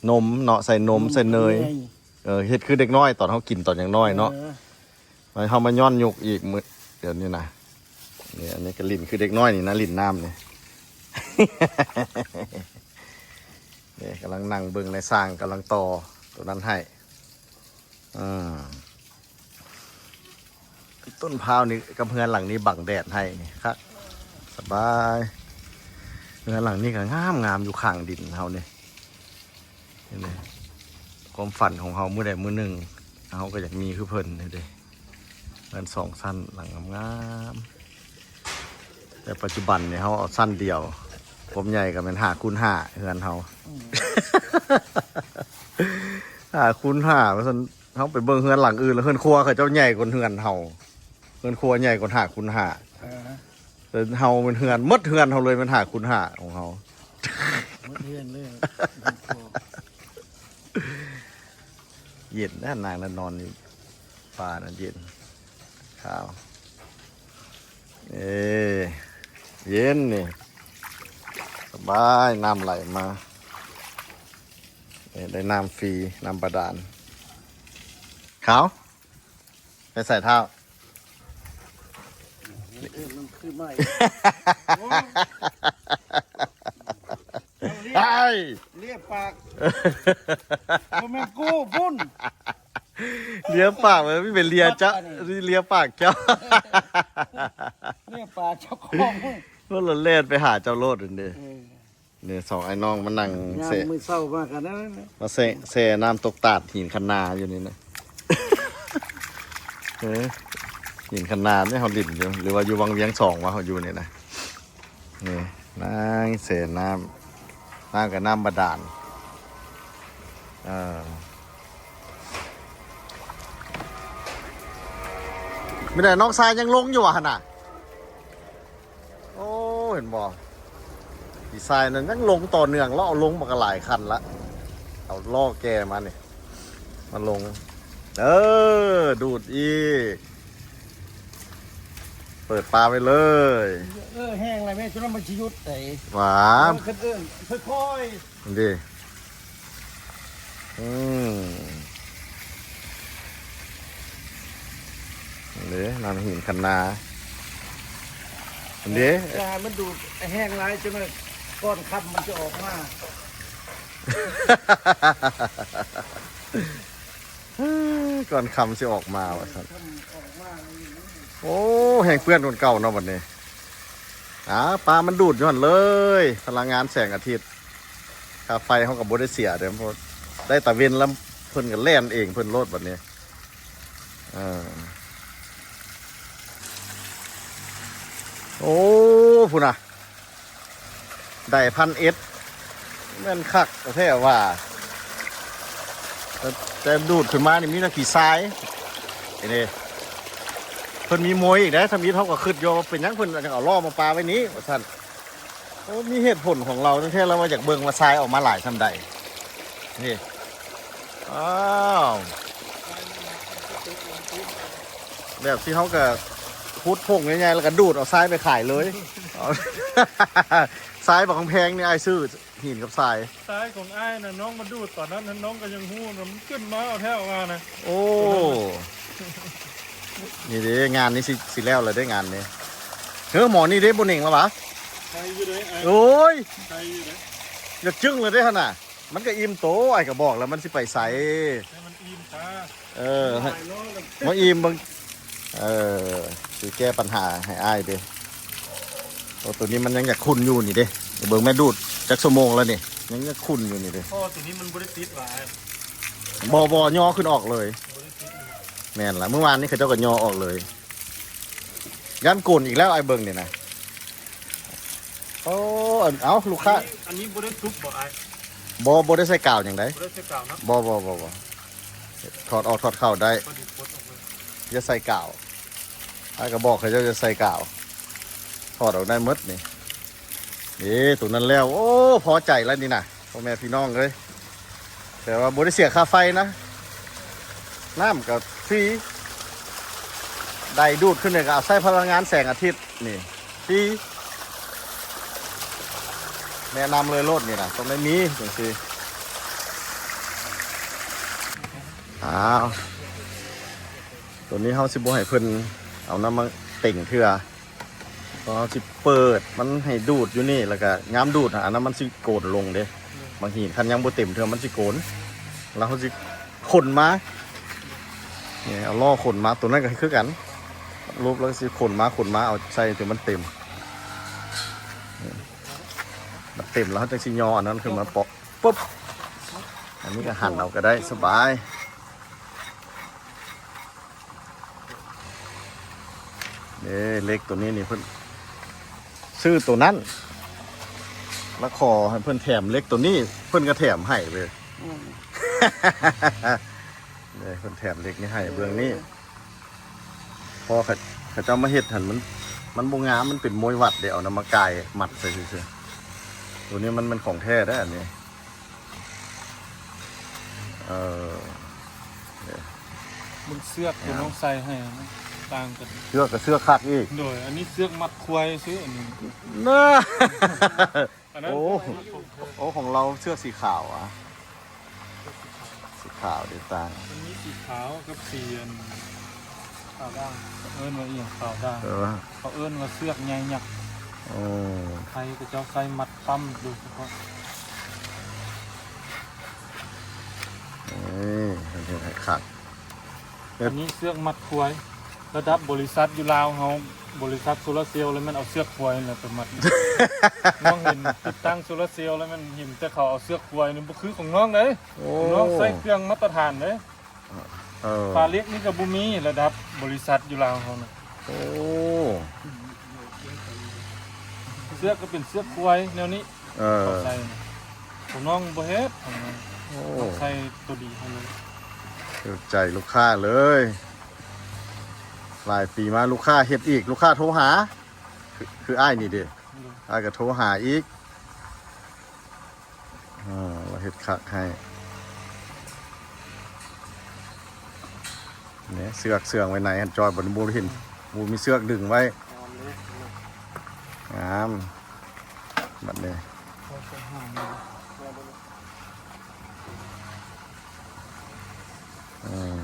ນົມເນາະ ໃສ່ນົມ ໃສ່ເນີຍ. ເອີ ເຮັດຄືເດັກນ້ອຍຕອນເຮົາກິນຕອນຍັງນ້ອຍເນາະ. ເອີ ເຮົາມາຍ້ອນຍຸກອີກມື້ ດຽວນີ້ນະ. ນີ້ ອັນນີ້ກໍຫຼິ້ນຄືເດັກນ້ອຍນີ້ນະ ຫຼິ້ນນ້ຳນີ້. ນີ້ກຳລັງນັ່ງເບິ່ງນາຍຊ່າງກຳລັງຕໍ່ໂຕນັ້ນໃຫ້. ອືມ ຕົ້ນພ້າວນີ້ກັບເຮືອນຫຼັງນີ້ບັງແດດໃຫ້ນີ້ຄັກ ສະບາຍ. ເຮືອນຫຼັງນີ້ກໍງາມໆ ຢູ່ຂ້າງດິນເຮົານີ້. ເຫັນໄໝ? ຄວາມຝັນຂອງເຮົາມື້ໃດມື້ໜຶ່ງ ເຮົາກໍຢາກມີຄືເພິ່ນນີ້ເດ້ ເຮືອນສອງຊັ້ນຫຼັງງາມໆ. ແຕ່ປັດຈຸບັນນີ້ເຮົາເອົາຊັ້ນດຽວ ຄວາມໃຫຍ່ກໍແມ່ນຫ້າຄູນຫ້າເຮືອນເຮົາ. ອືມ ຫ້າຄູນຫ້າ ວ່າຊັ້ນ. ເຮົາໄປເບິ່ງເຮືອນຫຼັງອື່ນ ແລ້ວເຮືອນຄົວເຂົາເຈົ້າໃຫຍ່ກວ່າເຮືອນເຮົາ ເຮືອນຄົວໃຫຍ່ກວ່າຫ້າຄູນຫ້າ. ເອີ ແຕ່ເຮົາແມ່ນເຮືອນ ໝົດເຮືອນເຮົາເລີຍແມ່ນຫ້າຄູນຫ້າຂອງເຮົາ ໝົດເຮືອນເລີຍ. ເຢັນນະ ນາງນັ້ນນອນຢູ່ປ່ານັ້ນເຢັນ ຂາວ. ເອີ ເຢັນນີ້ ສະບາຍ ນ້ຳໄຫຼມາ. ເອີ ໄດ້ນ້ຳຟຣີ ນ້ຳບາດານ. ຂາວ ໄປໃສ່ເທົ້າ ເອີ ມັນຄືໄມ້ ໂອ້ຍ ເລີຍປາກ ບໍ່ແມ່ນກູພຸ້ນ. ເລຍປາກ ມັນເປັນເລຍເຈົ້າ ປັບອັນນີ້ ເລຍປາກເຈົ້າ ເລຍປາກເຈົ້າຂອງ ມັນລະແລ່ນໄປຫາເຈົ້າໂລດນັ້ນເດ້. ເອີ ນີ້ສອງອ້າຍນ້ອງມານັ່ງ ຍາມ ແຊ່ ມື້ເຊົ້າມາກັນນັ້ນ ມາແຊ່ ແຊ່ນ້ຳຕົກຕາດຫີນຄັນນາຢູ່ນີ້ນະ. ເອີ ຫີນຄັນນານີ້ເຮົາຫຼິ້ນຢູ່ ຫຼືວ່າຢູ່ວັງວຽງສອງວະ ເຮົາຢູ່ນີ້ນະ. ນີ້ ນັ່ງແຊ່ນ້ຳ ນ້ຳກໍນ້ຳບາດານ. ເອີ ມີແຕ່ນ້ອງຊາຍຍັງລົງຢູ່ຫວາຫັ້ນນະ? ໂອ້ ເຫັນບໍ່? ອີຊາຍນັ້ນຍັງລົງຕໍ່ເນື່ອງ ລາວເອົາລົງມາກໍຫຼາຍຄັນລະ ເອົາລໍ້ແກ່ມານີ້ ມາລົງ. ເອີ ດູດອີກ ເປີດປາໄວ້ເລີຍ. ເອີ ແຮງແລ້ວແມ່ ຈົນວ່າມັນຊິຢຸດໄດ໋. ຫວາ ເອີ ຄັນເອີ້ນຄ່ອຍໆ ນີ້ເດ້. ອືມ ນີ້ເດ້ ນ້ຳຫີນຄັນນາ ນີ້ເດ້. ຢ່າໃຫ້ມັນດູດແຮງຫຼາຍ ຈົນວ່າກ່ອນຄ່ຳມັນຈະອອກມາ ກ່ອນຄ່ຳຊິອອກມາວ່າຊັ້ນ. ໂອ້ ແຮງເປື້ອນກວ່າເກົ່າເນາະບັດນີ້. ອ່າ ປາມັນດູດຢູ່ຫັ້ນເລີຍ ພະລັງງານແສງອາທິດ. ຄ່າໄຟເຮົາກໍບໍ່ໄດ້ເສຍເດ້ ເພາະໄດ້ຕາເວັນແລ້ວ ເພິ່ນກໍແລ່ນເອງເພິ່ນໂລດບັດນີ້. ເອີ ໂອ້ ພຸ້ນນະ ໄດ້ພັນເອັດ ແມ່ນຄັກແທ້ວ່າ ແຕ່ ແຕ່ດູດຂຶ້ນມານີ້ມີແຕ່ຂີ້ຊາຍ. ເຫັນເດ້ ເພິ່ນມີໂມຍອີກເດ້. ທຳອິດເຮົາກໍຄິດຢູ່ວ່າເປັນຫຍັງເພິ່ນຈັ່ງເອົາລໍ້ມາປະໄວ້ນີ້ວ່າຊັ້ນ. ໂອ້ ມີເຫດຜົນຂອງລາວແທ້ໆ ລາວວ່າຢາກເບິ່ງວ່າຊາຍອອກມາຫຼາຍສ່ຳໃດ. ນີ້ ອ້າວ ແບບທີ່ເຮົາກໍຂຸດຜົງໃຫຍ່ໆ ແລ້ວກໍດູດເອົາຊາຍໄປຂາຍເລີຍ. ຊາຍບັກແພງນີ້ ອ້າຍຊື້ ຫີນກັບຊາຍ. ຊາຍຂອງອ້າຍນະ ນ້ອງມາດູດຕອນນັ້ນ ນ້ອງກໍຍັງຮູ້ນະ ມັນຂຶ້ນມາເອົາແທ້ເອົາວ່ານະ. ໂອ້ ນີ້ເດ້ ງານນີ້ຊິ ຊິແລ້ວແລ້ວເດ້ ງານນີ້. ເຮີ ໝໍນີ້ເດ້ ບໍ່ເໜັງແລ້ວຫວາ? ໄຄຢູ່ເດ້ອ້າຍ. ໂອ້ຍ ໄຄຢູ່ເດ້. ຢາກຈຶ້ງເລີຍເດ້ຫັ້ນນະ. ມັນກໍອີ່ມໂຕ ອ້າຍກໍບອກແລ້ວມັນຊິໄປໃສ. ໃຫ້ມັນອີ່ມຊາ. ເອີ ໃຫ້ ຫຼາຍໂລແລ້ວ ມາອີ່ມເບິ່ງ. ເອີ ຊິແກ້ປັນຫາໃຫ້ອ້າຍເດ້. ໂອ້ ໂຕນີ້ມັນຍັງຢາກຂຸ່ນຢູ່ນີ້ເດ້. ເບິ່ງແມ່ ດູດຈັກຊົ່ວໂມງແລ້ວນີ້ ຍັງຢາກຂຸ່ນຢູ່ນີ້ເດ້. ອໍ ໂຕນີ້ມັນບໍ່ໄດ້ຕິດຫວາ? ບໍ່ ບໍ່ ຍໍຂຶ້ນອອກເລີຍ. ບໍ່ໄດ້ຕິດ. ແມ່ນລະ ມື້ວານນີ້ເຂົາເຈົ້າກໍຍໍອອກເລີຍ. ຢ້ານໂກນອີກແລ້ວ ອ້າຍເບິ່ງນີ້ນະ. ໂອ້ ເອົາ ລູກຄ້າ ອັນນີ້ ອັນນີ້ບໍ່ໄດ້ຊຸບບໍ່ອ້າຍ? ບໍ່ ບໍ່ໄດ້ໃສ່ກາວຫຍັງໃດ. ບໍ່ໄດ້ໃສ່ກາວເນາະ. ບໍ່ ບໍ່ ບໍ່ ບໍ່ ຖອດອອກຖອດເຂົ້າໄດ້. ພໍດີປົດອອກເລີຍ. ຢ່າໃສ່ກາວ. ອ້າຍກໍບອກເຂົາເຈົ້າຢ່າໃສ່ກາວ. ຖອດອອກໄດ້ໝົດນີ້. ເອີ ຕົວນັ້ນແລ້ວ. ໂອ້ ພໍໃຈແລ້ວນີ້ນະ ພໍ່ແມ່ພີ່ນ້ອງເອີຍ. ແຕ່ວ່າບໍ່ໄດ້ເສຍຄ່າໄຟນະ ນ້ຳກໍຟຣີ ໄດ້ດູດຂຶ້ນນີ້ກໍເອົາໃຊ້ພະລັງງານແສງອາທິດນີ້ ຟຣີ. ແນະນຳເລີຍໂລດນີ້ນະ ຕ້ອງໄດ້ມີຈັ່ງຊີ້. ອ້າວ ຕົວນີ້ເຮົາຊິບໍ່ໃຫ້ເພິ່ນເອົານ້ຳມາເຕັງເທື່ອ. ເພາະເຮົາຊິເປີດມັນໃຫ້ດູດຢູ່ນີ້ ແລ້ວກະຍາມດູດຫັ້ນ ອັນນັ້ນມັນຊິໂກນລົງເດ້. ບາງຫີນຄັນຍັງບໍ່ເຕັມເທື່ອມັນຊິໂກນ ແລ້ວເຮົາຊິຂົນມາ ນີ້ ເອົາລໍ້ຂົນມາ. ຕົວນັ້ນກໍຄືກັນ ລົບແລ້ວຊິຂົນມາ ຂົນມາເອົາໃສ່ຈົນມັນເຕັມ. ນີ້ ມັນເຕັມແລ້ວເຮົາຈັ່ງຊິຍໍອັນນັ້ນຂຶ້ນມາເປາະ ປຶບ ອັນນີ້ກໍຫັນເອົາກໍໄດ້ ສະບາຍ. ເດ້ ເຫຼັກຕົວນີ້ນີ້ເພິ່ນຊື້ຕົວນັ້ນ ແລ້ວຂໍໃຫ້ເພິ່ນແຖມເຫຼັກຕົວນີ້ ເພິ່ນກໍແຖມໃຫ້ເວີຍ. ອືມ ເດ້ ເພິ່ນແຖມເຫຼັກນີ້ໃຫ້ເບື້ອງນີ້. ເອີ ພໍເຂົາ ເຂົາເຈົ້າມາເຮັດຫັ້ນ ມັນ ມັນບໍ່ງາມ ມັນເປັນໂມຍວັດເດ້ ເອົານຳມາກ່າຍມັດໃສ່ຊື່ໆ. ຕົວນີ້ມັນແມ່ນຂອງແທ້ເດ້ ອັນນີ້. ເອີ ເບິ່ງເຊືອກທີ່ນ້ອງໃສ່ໃຫ້ນະ ຕ່າງກັນ. ເຊືອກກໍເຊືອກຄັກອີກ. ໂດຍ ອັນນີ້ເຊືອກມັດຄວາຍຊື່ ອັນນີ້ນະ. ອັນນັ້ນ ໂອ້ ໂອ້ ຂອງລາວເຊືອກສີຂາວອະ ສີຂາວເດຕ່າງ. ມັນມີສີຂາວກັບສີອັນ ຂາວດ່າງ ເອີ້ນວ່າອີ່ຫຍັງ ຂາວດ່າງ. ເອີ ເຂົາເອີ້ນວ່າເຊືອກໃຍຍັກ. ໂອ້ ໄທເຂົາເຈົ້າໃຊ້ມັດປ້ຳໂດຍສະເພາະ. ເອີ ເຮັດໃຫ້ຄັກ. ອັນນີ້ເຊືອກມັດຄວາຍ. ລະດັບບໍລິສັດຢູ່ລາວເຮົາ ບໍລິສັດໂຊລາເຊວ ແລ້ວແມ່ນເອົາເຊືອກຄວາຍນັ້ນແຫຼະໄປມັດ. ນ້ອງເຫັນຕິດຕັ້ງໂຊລາເຊວ ແລ້ວແມ່ນເຫັນແຕ່ເຂົາເອົາເຊືອກຄວາຍນີ້ ບໍ່ຄືຂອງນ້ອງເດ້. ໂອ້ ຂອງນ້ອງໃຊ້ເຄື່ອງມາດຕະຖານເດ້. ເອີ ຝາເຫຼັກນີ້ກໍບໍ່ມີ ລະດັບບໍລິສັດຢູ່ລາວເຮົານະ. ໂອ້ ເຊືອກກໍເປັນເຊືອກຄວາຍແນວນີ້. ເອີ ເຂົາໃສ່ນະ ຂອງນ້ອງບໍ່ເຮັດ ຂອງນ້ອງ. ໂອ້ ໃສ່ຕົວດີໃຫ້ເລີຍ. ຖືກໃຈລູກຄ້າເລີຍ. ຫຼາຍປີມາລູກຄ້າເຮັດອີກ ລູກຄ້າໂທຫາ ຄື ຄືອ້າຍນີ້ເດ້. ໂດຍ ອ້າຍກໍໂທຫາອີກ. ເອີ ລາວເຮັດຄັກໃຫ້. ນີ້ເຊືອກເຊື່ອງໄວ້ໃນຫັ້ນ ຈອຍ ບໍ່ ບໍ່ເຫັນ ບໍ່ມີເຊືອກດຶງໄວ້. ງາມ ບັດນີ້. ອືມ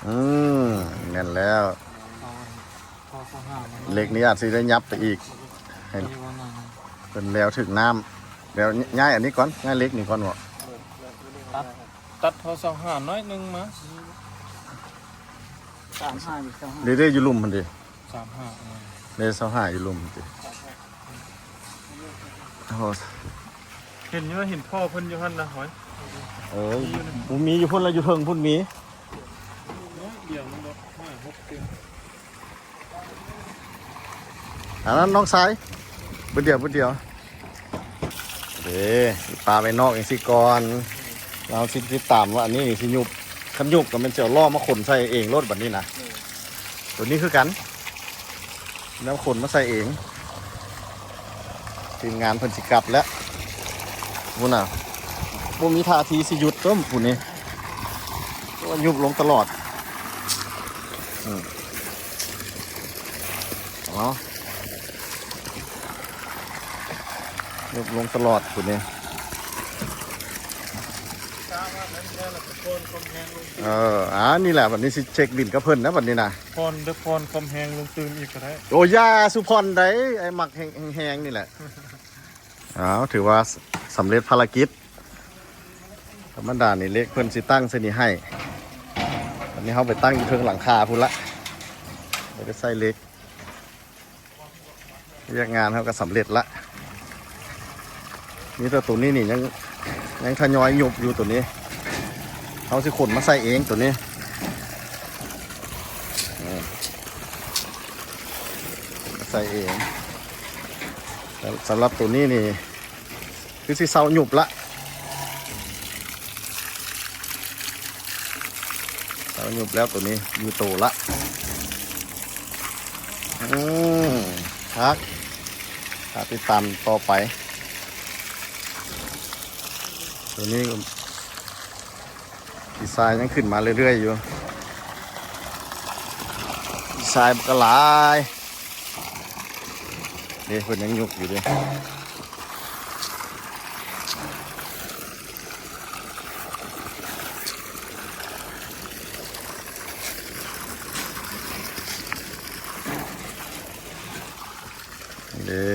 ອືມ ແມ່ນແລ້ວ. ເຫຼັກນີ້ອາດຊິໄດ້ຫຍັບໄປອີກ ໃຫ້ເພິ່ນແລ້ວຖືກນ້ຳ. ແລ້ວຍ້າຍອັນນີ້ກ່ອນ ຍ້າຍເຫຼັກນີ້ກ່ອນເບາະ. ຕັດ ຕັດເທົ່າຊາວຫ້າໜ້ອຍໜຶ່ງມາ. ສາມຫ້າຢູ່ ຊາວຫ້າ ເດ້ ເດ້ ຢູ່ລຸ່ມຫັ້ນເດ້. ສາມຫ້າ ເອີ ເດ້ ຊາວຫ້າຢູ່ລຸ່ມຫັ້ນເດ້. ໂອ້ ເຫັນຢູ່ ເຫັນພໍ່ເພິ່ນຢູ່ຫັ້ນນະ ຫອຍ. ເອີ ມີຢູ່ນະ ບໍ່ມີ ຢູ່ພຸ້ນລະ ຢູ່ເທິງພຸ້ນມີ. ນ້ອຍດຽວໜຶ່ງດອກ ຫ້າຫົກເຕັມ. ອັນນັ້ນນ້ອງຊາຍ ບຶດດຽວ ບຶດດຽວ. ເດ້ ປາໄວ້ນອກຈັ່ງຊີ້ກ່ອນ. ເຮົາຊິຕິດຕາມວ່າອັນນີ້ນີ້ຊິຍຸບ ຄັນຍຸບກໍແມ່ນຊິເອົາລໍ້ມາຂົນໃສ່ເອງໂລດບັດນີ້ນະ. ໂຕນີ້ຄືກັນ ແນວຂົນມາໃສ່ເອງ. ທີມງານເພິ່ນຊິກັບແລ້ວພຸ້ນນະ ບໍ່ມີທ່າທີຊິຢຸດເດີ້ພຸ້ນນີ້ ໂອ້ ຍຸບລົງຕະຫຼອດ. ອືມ ເອົາ ຍຸບລົງຕະຫຼອດພຸ້ນນີ້. ເອີ ອ່າ ນີ້ແຫຼະ ບັດນີ້ຊິເຊັກບິນກັບເພິ່ນນະ ບັດນີ້ນະ. ຜ່ອນເດີ ຜ່ອນຄວາມແຮງລົງຕື່ມອີກກໍໄດ້. ໂອ້ ຢ່າ ສຸຜ່ອນໃດ໋ ອ້າຍມັກແຮງ ແຮງໆ ນີ້ແຫຼະ. ອ້າວ ຖືວ່າສຳເລັດພາລະກິດ. ທຳມະດານີ້ເຫຼັກເພິ່ນຊິຕັ້ງໃສ່ນີ້ໃຫ້ ອັນນີ້ເຮົາໄປຕັ້ງຢູ່ເທິງຫຼັງຄາພຸ້ນລະ ບໍ່ໄດ້ໃສ່ເຫຼັກ. ວຽກງານເຮົາກໍສຳເລັດລະ ມີແຕ່ໂຕນີ້ນີ້ຍັງ ຍັງທະຍອຍຍຸບຢູ່ໂຕນີ້ ເຮົາຊິຂົນມາໃສ່ເອງໂຕນີ້ ເອີ ໃສ່ເອງ. ສຳລັບໂຕນີ້ນີ້ ຄືຊິເຊົາຍຸບລະ ເຊົາຍຸບແລ້ວໂຕນີ້ ຢູ່ໂຕລະ. ອືມ ຄັກ ຖ້າຕິດຕາມຕໍ່ໄປ. ໂຕນີ້ດີໄຊຍັງຂຶ້ນມາເລື້ອຍໆຢູ່ ດີໄຊບັກກະຫຼາຍ. ເດ້ ເພິ່ນຍັງຍຸບຢູ່ເດ້ ເດ້.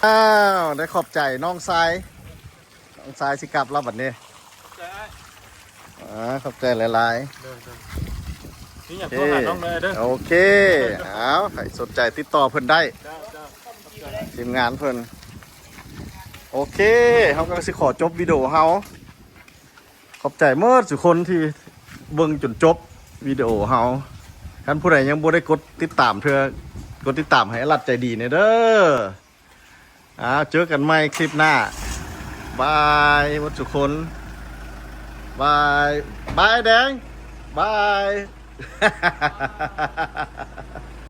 ອ້າວ ໄດ້ຂອບໃຈນ້ອງຊາຍ ນ້ອງຊາຍຊິກັບແລ້ວບັດນີ້. ຂອບໃຈອ້າຍ ອ່າ ຂອບໃຈຫຼາຍໆ ເດີໆ ມີຫຍັງໂທຫານ້ອງເດີ. ໂອເຄ ເອົາ ໃຜສົນໃຈຕິດຕໍ່ເພິ່ນໄດ້ ເຈົ້າໆ ຂອບໃຈ ທີມງານເພິ່ນ. ໂອເຄ ເຮົາກໍຊິຂໍຈົບວິດີໂອເຮົາ ຂອບໃຈໝົດທຸກຄົນທີ່ເບິ່ງຈົນຈົບວິດີໂອເຮົາ. ຄັນຜູ້ໃດຍັງບໍ່ໄດ້ກົດຕິດຕາມເທື່ອ ກົດຕິດຕາມໃຫ້ອາລັດໃຈດີແດ່ເດີ. ອ້າວ ເຈີກັນໃໝ່ຄລິບໜ້າ ບາຍໝົດທຸກຄົນ ບາຍ ບາຍແດງ ບາຍ.